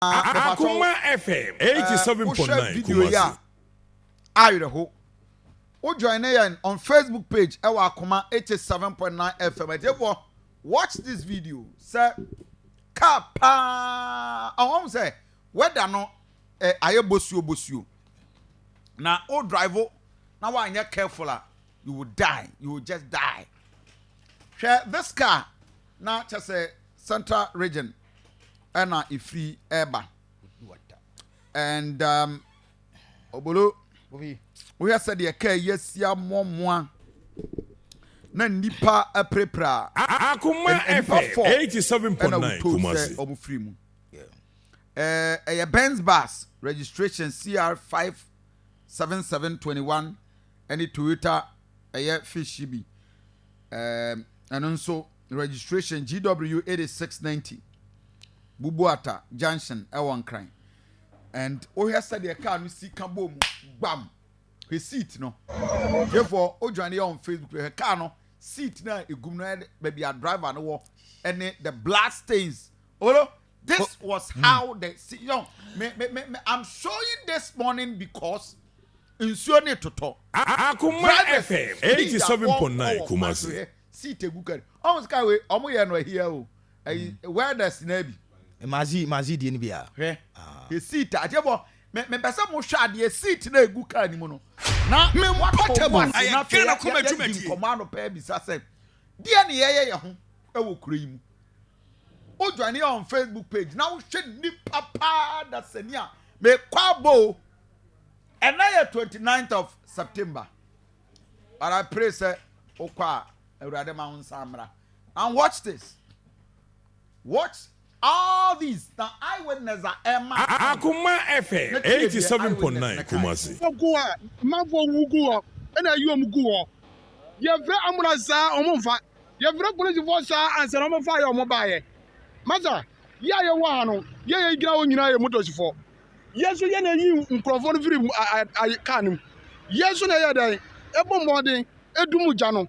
Akoma FM 87.9 video yi a Kumasi. Awerɛho. Wo join yɛn on Facebook page ɛwɔ Akoma 87.9 FM. Atiefoɔ, watch this video sɛ car paa ɔhɔn sɛ weather no ɛ ayɛ bosuo bosuo na o drive na wanyɛ careful a, you will die, you will just die. Hwɛ this car na kyɛ sɛ Central Region ɛna efiri ɛɛba and obolo wohwɛ sɛdeɛ kaa yi asi amoamoa na nnipa apirapira. Akoma Nnipa FM four ɛna 87.9 wotoo sɛ Kumasi. ɔmo firi mu. Ɛyɛ Benz bus, registration CR 57721, ɛne Toyota ɛyɛ Fish bi, ɛno nso registration GW 8690, Bubuata Junction ɛwɔ Nkran. And wohwɛ sɛdeɛ car no si ka bɔ mu gbam. Hwɛ seat no therefore odwane yɛ on Facebook, hwɛ car no seat na egum no, ɛde baabi a driver no wɔ ɛne the blood stains. Olo, this was how the see, me, I'm showing this morning because nsuo ne totɔ. Akoma Drivers FM speed a 87.9 wɔkɔ wɔ kwan so. Kumasi. Hwɛ seat egu car ɔmo sika wei, ɔmo yɛ no ahia o, ɛyi welders na bi. Mazi mazi die no bia. Hwɛ seat adeɛ bɔ me mepɛ sɛ mo hwɛ adeɛ, seat na egu car ni mu no na Me wato Portable. bo ase Ɛyɛ na afei Ghana kɔma yɛdi dwumadie. nkɔmɔ anɔpɛ bisa sɛ deɛ ne yɛyɛ yɛ ho ɛwɔ kuro yi mu. O join yɛ on Facebook page na wohwɛ nipa paa da sani a mekɔ abɔ o. Ɛnɛ yɛ 29th of September, but I pray sɛ wokɔ a, Awurade ma wo nsa mmra. And watch this, watch all these na eyewitness a ɛma. Akoma FM Na tie deɛ 87.9 eyewitness ne kae. Kumasi. Gu a manfoɔ wu gu hɔ ɛna ayi ɔmo gu hɔ. Yɛfrɛ ambulance saa, ɔmo nfa. Yɛfrɛ polisifoɔ saa ansa na ɔmo fa yɛ ɔmo baayɛ. Masa yɛ a yɛwɔ ha no, yɛ yɛ gyina hɔ nyinaa yɛ motosifoɔ. Yɛ nso yɛ na yi nkurɔfoɔ no firi a kaa no mu. Yɛ nso na yɛ dɛn ɛbɔ mmɔden edum gya no.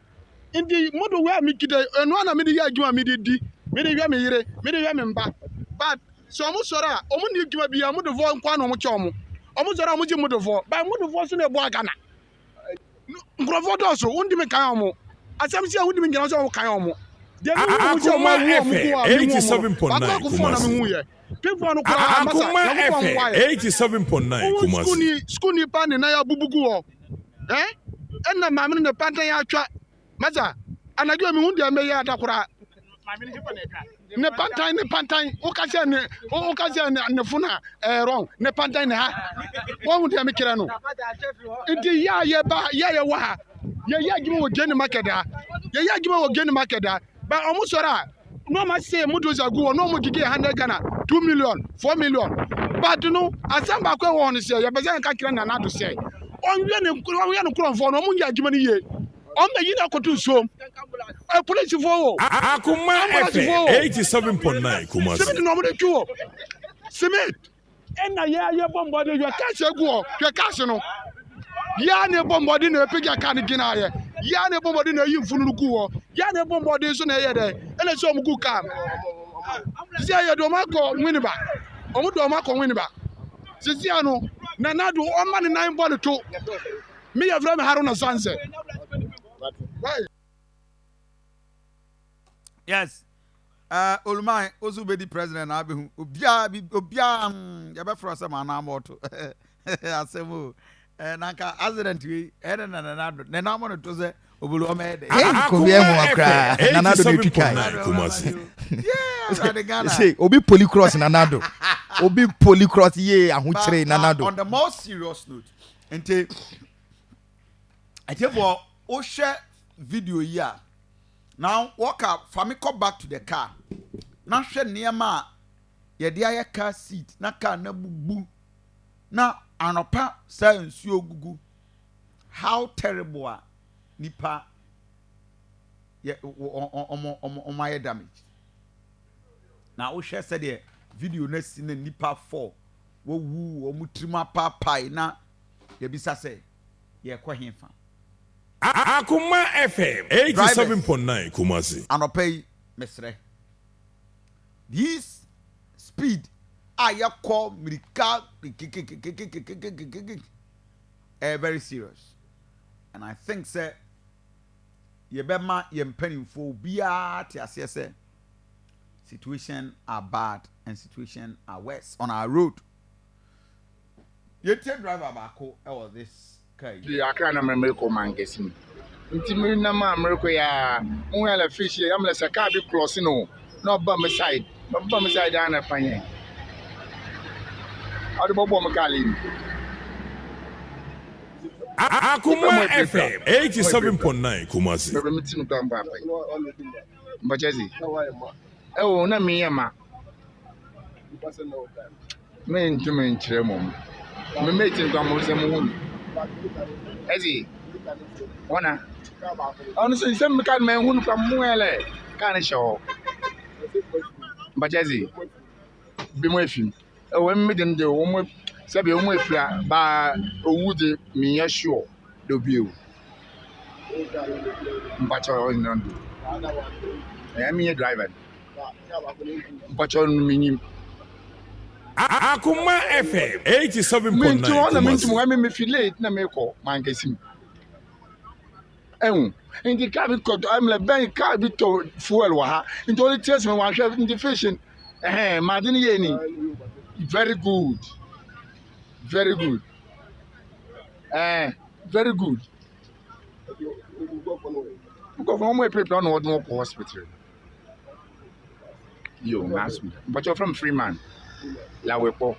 Nti moto wei a mekita yi, ɛno ana mede yɛ adwuma, mede di, mede hwɛ me yere, mede hwɛ me mba. But sɛ ɔmo sɔrɔ a, ɔmo ni adwuma biara. Motofoɔ nkwa na ɔmo kyɛ ɔmo. Ɔmo sɔrɔ a, ɔmo gye motofoɔ, but motofoɔ so na ɛboa Ghana. Nkurɔfoɔ dɔɔso, wontumi kan ɔmo asɛm si a, wontumi gyina sɛ ɔmo kan ɔmo deɛ mi hu sɛ ɔmo Akoma awu ɔmo gu a mi hu ɔmo no FM baako 87.9 akofo na mi Kumasi. hu yɛ pifoɔ no koraa masa. Akoma Nyankopɔn FM mmoa yɛ. 87.9 Wohu Kumasi. Sukuuni pa ne nan abubu gu hɔ ɛ ɛna maame no ne pantan atwa. Masa anadwo mi hu deɛ mɛyɛ ada koraa. Ne pantan, ne pantan, woka sɛ ne woka sɛ ne fo na ɛyɛ wrong. Ne pantan ne ha, wɔn deɛ mekyerɛ no. Nti yɛ a yɛba yɛ a yɛwɔ ha, yɛyɛ adwuma wɔ Gye Market ha, yɛyɛ adwuma wɔ Gye Market ha, ba ɔmo sɔrɔ a na ɔmo ase moto sa gu hɔ na ɔmo gyegye 100 Ghana, 2 million, 4 million. But no asɛm baako a ɛwɔ hɔ no sɛ yɛbɛ sɛ yɛnka kyerɛ Nana Addo sɛ ɔnwɛ ne nkurɔfoɔ no, ɔmo nyɛ adwuma no yie, ɔmo bɛ yi na akoto nsuom ɛ polisifoɔ wɔ Akoma ambulance FM foɔ wɔ 87.9 Kumasi. Cement na ɔmo de twi wɔ cement ɛna yɛ yɛ bɔ mbɔden. Hwɛ cars egu hɔ, hwɛ cars no. Yɛ na ɛbɔ mbɔden na ɛpagya car no gyina yɛ. Yɛ na ɛbɔ mbɔden na ɛyi mfunu no gu hɔ. Yɛ na ɛbɔ mbɔden nso na ɛyɛ dɛ ɛna sɛ ɔmo gu car no sisi yɛ de ɔmo akɔ Winneba, ɔmo de ɔmo akɔ Winneba sisi ano. Nana Addo ɔma ne nan bɔ ne to. Mi yɛ fira mi Haruna Sanse. Right. Yes, Oluman osu bɛdi president na abɛhu obiara bi obiara yɛbɛfrɛ sɛ maa nan bɔɔto asɛm o. Na nka accident wei ɛne na Nana Addo ne nam no to sɛ obolo ɔmɛyɛ dɛ. Hey, Kofi ɛho koraa Nana Addo na etwi kan. 87.9 Kumasi. Yeah, Awurade Ghana. Say obi poly cross Nana Addo, obi poly cross yie ahokyere. But, Nana Addo. On the more serious note, nti ɛtiɛfoɔ, wohwɛ video yi a, now wɔka fa me kɔ back to the car na hwɛ nneɛma a yɛde ayɛ car seat na car na bubu na anɔpa saa nsuo gugu. How terrible a nipa yɛ ɔmo ayɛ damage. Na wohwɛ sɛdeɛ video no asi na nipa four wɔwu, wɔn tirim apaapae, na yɛbisa sɛ yɛkɔ hefa? Akoma FM 87.9 Kumasi. Anɔpa yi mesrɛ, this speed. a yɛkɔ mirika kekekekekekekekeke ɛyɛ very serious and I think sɛ yɛbɛma yɛn mpanimfoɔ obiara te aseɛ sɛ situation are bad and situation are worse on our road. Yɛtie driver baako wɔ this car yi. Firi Accra na merekɔ Mankessim nti me nam a merekɔ yi a mo hu ala fish yɛ amla sɛ car bi cross no na ɔba me side ɔba me side a na fa yɛn ɔde bɔbɔ me car lane. Akoma FM 87.9 Kumasi. Bɛbɛ me ti me kura mpa apai. Mpakyɛ si. Ɛwɔ na meyɛ ma. Mentumi nkyerɛ mmom. Me mate nkwa mo sɛ mo hu no. Ɛsi wɔna. Ɔno sɛ nsɛm mi ka no mɛnhu no kora mo ɛlɛ kaa no hyɛ hɔ. Mpakyɛ si bi mo efi mu. Ɛwɔ mi de no de wɔn sɛbi wɔn efira baa owu de menyɛ sure de obi ewu. Mpakyɛ ɔno de. Ɛyɛ mi yɛ driver no. Mpakyɛw no minyim. Akoma FM 87.9 Mintu hɔ na mintu Kumasi. mu ɛmi mi fi late na mi kɔ mankasi mu. Ɛhu nti kaa bi kɔ ɛmi lɛ bɛn kaa bi tɔ fuel wɔ ha nti ɔde tiɛ sɛ wahwɛ nti fish ɛhɛn maa de ne yɛ ni very good very good ɛɛ very good. Nkɔfo wɔn apirapira na wɔde wɔn kɔ hospital. Yo, last week. But you're from Freeman. Lawepo.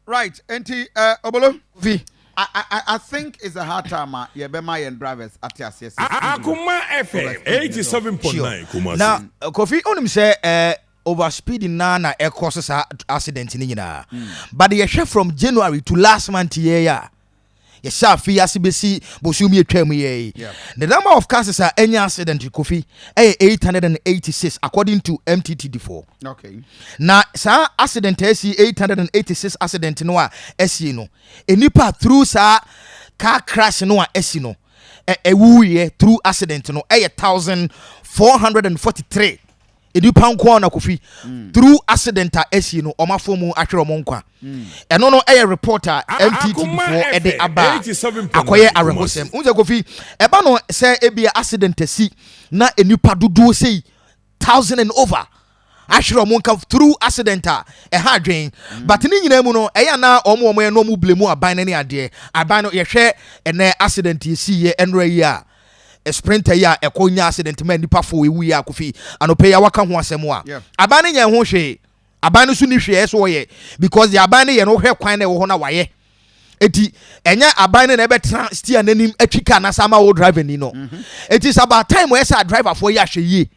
Right, enti uh, Obolo. Vi. I, I, I think it's a hard time a yɛbɛma yɛn drivers ate aseɛ sɛ Akoma FM 87.9 Kumasi. Na Kofi onim sɛ over speeding na na ɛkɔ so saa accident ne nyinaa. But yɛhwɛ from January to last month yɛ a yɛhyɛ afe yi ase bɛsi bosom yi atwa mu yɛ yi. The number of cars a ɛnya accident Kofi ɛyɛ 886 according to MTTD foɔ. Na saa accident a ɛsi 886 accident no a ɛsi no nnipa through saa car crash no a ɛsi no ɛwuiɛ through accident no ɛyɛ 1443 nnipa nko ara na Kofi through accident a ɛsi no ɔmo afɔ mu ahwere ɔmo nkwa. Ɛno no ɛyɛ report a MTTD foɔ ɛde aba a akɔyɛ awerɛhosɛm. N sɛ Kofi ɛba no sɛ ebia accident asi na nnipa dodoɔ sei thousand and over ahwere ɔmo nka through accident a ɛha adwen. But ne nyinaa mu no ɛyɛ na ɔmo ɔmo yɛ no ɔmo blame aban no ne adeɛ. Aban no yɛhwɛ ɛnɛ accident yɛsi yɛ ɛnora yi a sprinter yi a ɛkɔ nya accident ma nipa fo ewu yi a Kofi anɔpɛ yi a waka ho asɛm a aban no nyɛ ho hwee. Aban no so ni hwee ɛsɛ ɔyɛ because deɛ aban no yɛ no wohwɛ kwan na ɛwɔ hɔ na wayɛ. Eti ɛnyɛ aban no na ɛbɛtena steer n'anim atwi car na sama wo driver ni no. Eti sɛ about time ɛsɛ a driver foɔ yɛ ahwɛ yie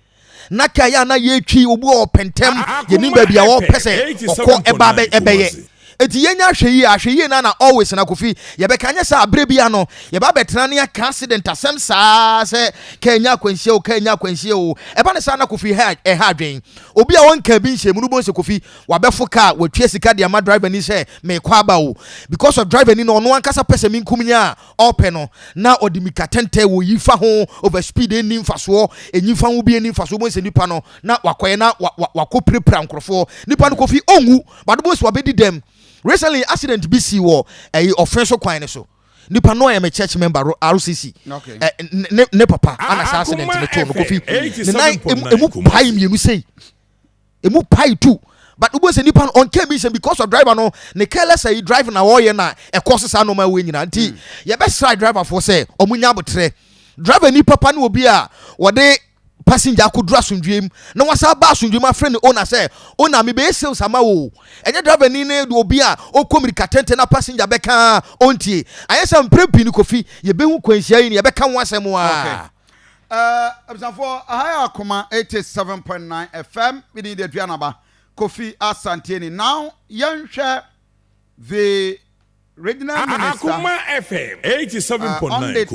na kaa yɛ ana yɛtwi obi a ɔpɛ ntɛm yɛnim baabi a ɔpɛ sɛ ɔkɔ ɛba ɛbɛyɛ. Eti yɛnya ahwɛ yie ahwɛ yie na na always na Kofi yɛbɛka nyɛ sɛ abere bi ano yɛba bɛtena ne aka accident asɛm saa sɛ kaa nya akwanhyia o kaa nya akwanhyia o ɛba ne saa na Kofi ha ɛha adwen obi a wɔnka bi nhyɛ mu no bɔ nsɛ Kofi wabɛfo kaa watua sika de ama driver ni sɛ mekɔ aba o because of driver ni no ɔno ankasa pɛ sɛ minkum nya a ɔpɛ no na ɔde mika tɛntɛ wɔ yi fa ho over speed ɛni mfasoɔ ɛnyi fa ho bi ɛni mfasoɔ bɔ nsɛ nipa no na wakɔyɛ na wakɔ pirapira nkorɔfoɔ nipa no Kofi ɔnwu bado bɔ nsɛ wabɛdi dɛm. Recently accident bi si wɔ ɛyi ɔfɛn so kwan ne so nipa no ɔyɛ me church member RCC ne ne papa ana saa accident ne to no Kofi ne nan emu pae mmienu sei emu pae two but wobɔ sɛ nipa no ɔnka bi sɛ because of driver no ne careless ayi drive na ɔyɛ na ɛkɔ so saa nneɛma wɔ nyinaa nti yɛbɛsra driver foɔ sɛ ɔmo nya abotrɛ. Driver ni papa ne obi a wɔde passenger akɔduru asomdwie mu na wasa ba asomdwie mu afrɛ ne owner sɛ owner mebɛyɛ sales ama wo. Ɛnyɛ driver ni ne de obi a ɔkɔ mirika tɛntɛn na passenger bɛka ɔntie ayɛ sɛ mprɛ pii no Kofi yɛbɛhu kwanhyia yi ne yɛbɛka ho asɛm a. Abusuafoɔ, aha yɛ Akoma 87.9 FM mede de aduanaba Kofi Asanteni. Now yɛnhwɛ the regional minister Akoma FM 87.9 on the